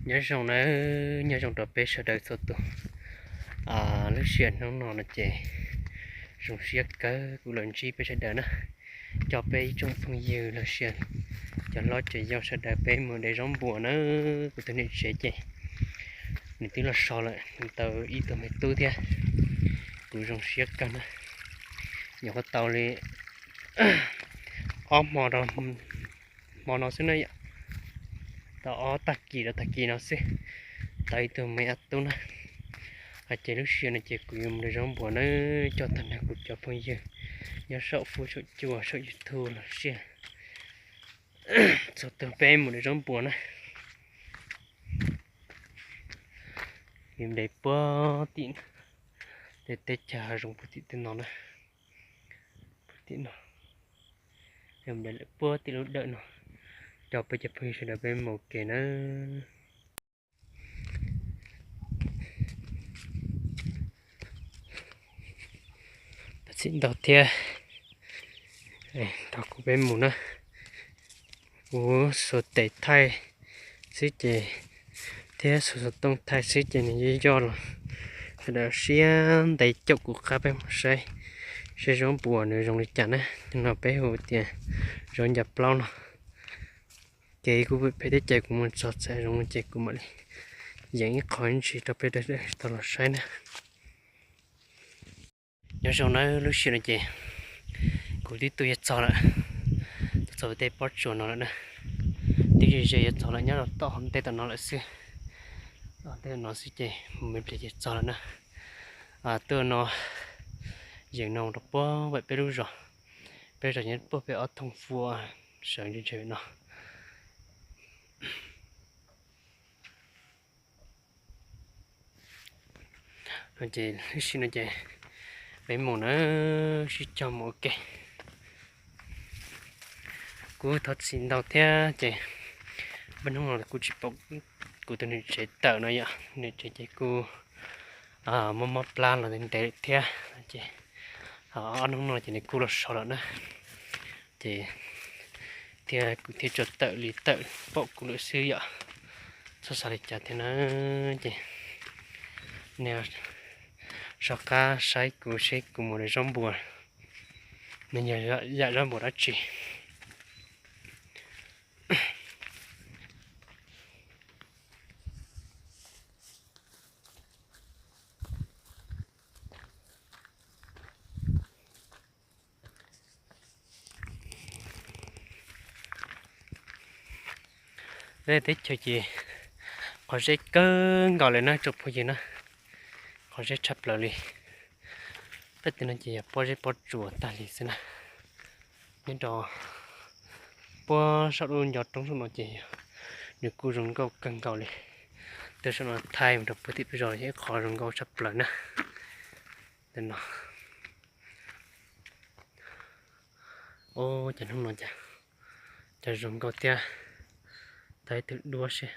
Nyob zoo nawb, nyob zoo rau peb sawv daws txhua tus. Lub sij hawm hnub no no ces zoo siab kawg kuv los ntsib peb sawv daws na. Coj peb ib tsoom phooj ywg los sis cov hlob cov yau sawv daws peb mus de zaub npuas na. Kuv tus niam tsev ces nws twb los so lawm, nws tau ib tug me tub thiab. Kuv zoo siab kawg na. Nyuam qhuav tau li ob hmo rau hmo no xwb na yom, tau ob tag kis rau tag kis no xwb, tau ib tug me ab tub na. Hais ces lub sij hawm no ces kuv yuav mus de zaub npuas na, coj tag nrho kuv cov phooj ywg nyob saum fuab saum cua saum YouTube los sis txhua tus peb mus de zaub npuas na. Yus de puag tim tej teb chaws hav zoov puag tim tej no na, puag tim no, yus de lawm puag tim lub dawm no, coj peb cov phooj ywg sawv daws peb mus ua ke na. Txim ntau thiab, nrog kuv peb mus na. Kuv xuas tes thaij xwb ces, thiab xuas xov tooj thaij xwb ces nws yoj yoj los, sawv daws siab ntev caum kuv qab peb mus saib, saib zaub npuas nws zoo li cas na. Tus no peb hu tias zaub ncas plaub no. Kev kuv pem teb chaws kuv mus txog txhaj zoov ces kuv mam li yeem ib qho ntsis rau peb tau los saib na. Nyob zoo na, lub sij hawm no ces kuv twb tuaj yuav txog lawm, tuaj txog tej pob tsuas no lawm na. Twb ze ze yuav txog lawm, nyob rau tom hauv ntej tom no lawm xwb. Tom ntej tom no xwb ces mus me pliag ces txog lawm na. Tuaj no yeem no rau puag pem peb lub zos, peb zos nyob puag pem ob thooj fua sawv ntshe ntshe no. Ces lub sij hawm no ces peb mus na, sib cog mus ua ke. Kuv thov txim ntau thiab ces, npaj hnub no kuv tsis pom kuv tus niam tsev tawm no yom, niam tsev ces kuj mob mob plab los ntev ntev lawm thiab ces, ob hnub no ces nws kuj los so lawm na. Ces thiab kuv thiaj tsuas tawm li tawm pom kuv lawm xwb yom. Txhob xav li cas thiab na, ces nej soj qab saib kuv seb kuv mus de zaub npuas, nws yog yam zaub npuas dab tsi. Peb teb chaws ces qhov zeb kawg nkaus li na tsoom phooj ywg na, qhov zeb tshaj plaws li. Peb tej no ces yog pob zeb pob tsuas tag li xwb na. Nyob rau puag saum lub ncov roob saum no ces nws kuj zoo nkauj kawg nkaus li. Twb saum no thaij mus rau puag tim peb zos yog ib qho zoo nkauj tshaj plaws na. Tej no, o, cov hnub no cas zoo nkauj thiab, tau ib tug duab seb.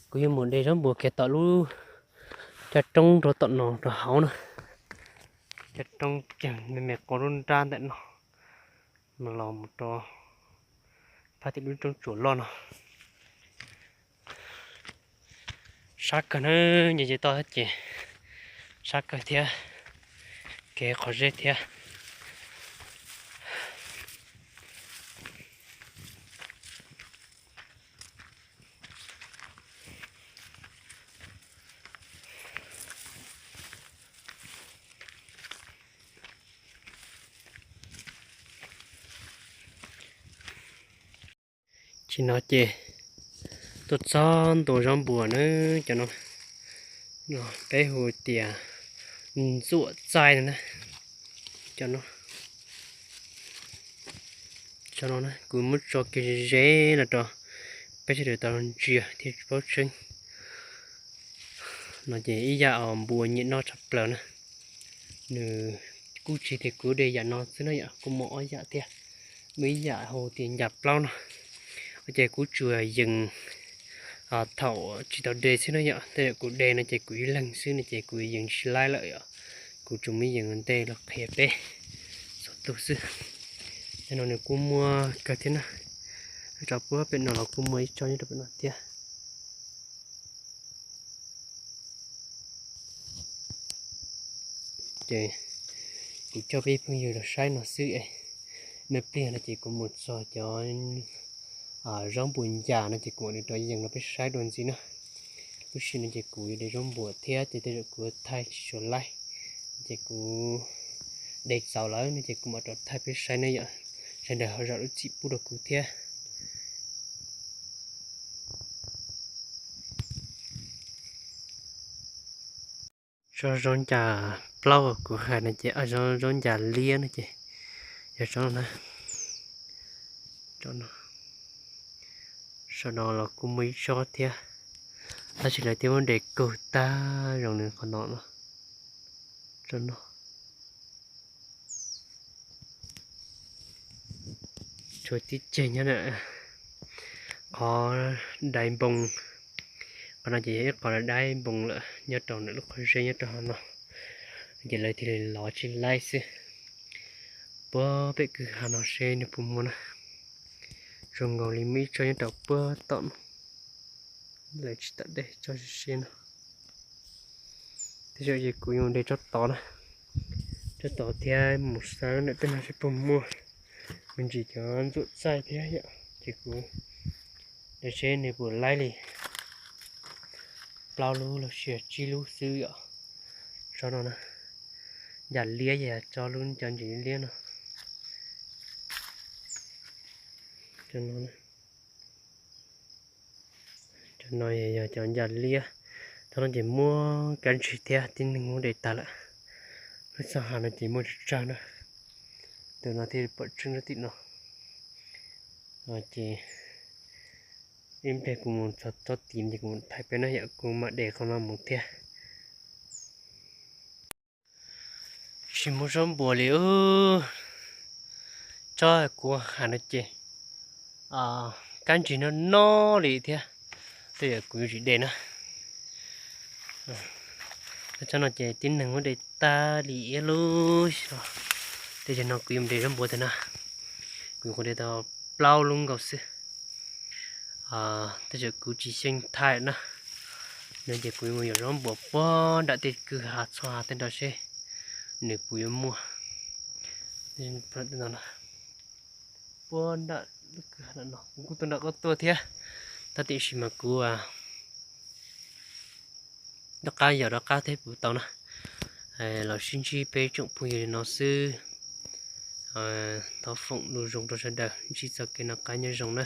Kuv yuav mus de zaub npuas kiag tom lub caj roob rau tom no rau hauv na. Caj roob kiag me me qua lub nrab ntawm no, no los mus rau phab tim lub roob tsuas loj no. Sab kawg na, nce nce toj thiab ces sab kawg thiab, kev qhov zeb thiab. Tsis no ces tuaj txog ntua zaub npuas na, cov no, no peb hu tias ntxuam txaij no na, cov no. Cov no na kuv muab tso kiag ze ze los rau peb sawv daws tau ntsia thiaj paub tseeb. No ces ib yam npuas nyiam noj tshaj plaws na. Nws kuj tsis tias kuv de yam no xwb na yom, kuj muaj ob yam thiab. Muaj ib yam hu tias ncas plaub no, ces kuv tsuas yees Thaum tsis tau de xwb no yom, tej zaum kuv de no ces kuv ib leeg xwb no ces kuv yees tsis laib lawm yom. Kuv tsuas muab yees ntej los qhia peb txhua tus xwb. Tej no nws kuj muaj kawg thiab na, rau puag pem no los kuj muaj ib tsob nyob rau pem no thiab. Ces kuv coj peb phooj ywg los saib no xwb es, me pliag no ces kuv mus txog cov zaub npua ncas no ces kuv mam li rov yees rau peb saib dua ntxiv na. Lub sij hawm no ces kuv yuav de zaub npua thiab ces tej zaum kuv thaij tsis tshua laib, ces kuv de txaus lawm no ces kuv mam rov thaij peb saib na yom. Sawv daws ho zam lub txim pub rau kuv thiab. Tsob zaub ncas plaub uas kuv hais no ces, zaub ncas liab no ces yog tsob no na. Tsob no, saum no los kuj muaj ib tsob thiab, tab sis lawv twb muab de kaug tag zoo nws qhov no no. Tsob no tshuav tib ceg nyob na. Qhov dai npoo, qhov no ces yog ib qho dai npoo lawm nyob rau ntawm lub qhov zeb nyob rau hauv no, ces lawv thiaj li lov tsis laib xwb. Puag pem kwj ha no seb nws puas muaj na. Zoo nkaus li muaj ib tsob nyob rau puag tom no, lawv tsis tau de tsob siab no. Tej zaum ces kuv yuav de tsob tod na, tsob tod thiab mus xav ntawm tej no seb puas muaj me ntsis cov ntxuam txaij thiab yom, ces kuv de seb nws puas laib li plaub lub los sis tsib lub xwb yom. Tsob no na, ncas liab yog tsob lub cov ntsis liab no. Cov no yog cov ncas liab. Tsob no ces muaj kab ntsig thiab, tib neeg muab de tag lawm. Lub txoj hav no ces muaj tsawg tsawg na, tus no thiaj pom tseeb rau tim no. Ces ib pliag kuv mus txog tsob tid ces kuv mus thaij peb na yom, kuv mam de qhov no mus thiab. Tsis muaj zaub npua li. Tsob kuv hais no ces kab ntsig no no li thiab, tej zaum kuv yuav tsis de na. Tsob no ces tib neeg muab de tag li ib lub xyoo. Tej zaum no kuv yuav mus de zaub npua tiag na, kuv yuav de tau plaub lub nkaus xwb. Tej zaum kuv tsis xyeej thaij na, no ces kuv yuav mus yos zaub npua puag nram tej kwj ha txhua ha tej nrad seb nws puas yuav muaj. Puag nram kwj ha no kuv kuj tuaj nram qab tuaj thiab, tab tiam sis mas kuv rov qab yos rov qab thiab puas tau na. Los sib ntsib peb tsoom phooj ywg li no xwb. Thov foom lus zoo rau sawv daws, ntsib txoj kev noj qab nyob zoo na.